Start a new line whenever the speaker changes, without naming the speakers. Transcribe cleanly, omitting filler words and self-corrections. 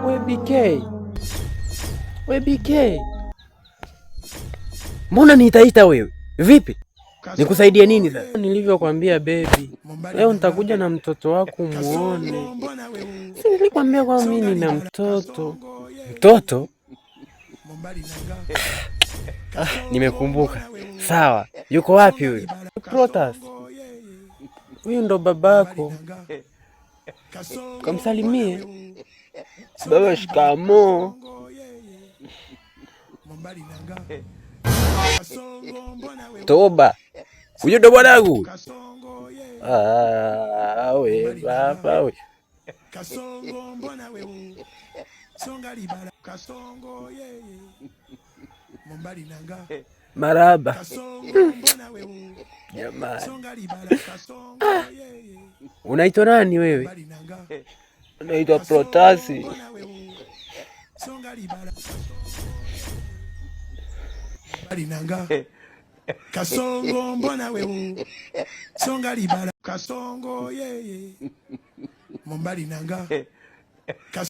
We BK. We BK.
Mbona niitaita wewe? Vipi? Nikusaidie nini sasa?
Nilivyokwambia baby, leo nitakuja na mtoto wako muone. Si nilikwambia kwamba mimi nina mtoto?
Mtoto? Ah, nimekumbuka. Sawa, yuko wapi huyu?
Protas. Huyu ndo babako. Kamsalimie.
Baba, shikamoo. Toba, huyu ndo bwanangu. Ah, we baba we. Maraba jamani, unaitwa nani wewe? Unaitwa Protasi.
Kasongo mbona wewe songa libala Kasongo yeye mombali nanga.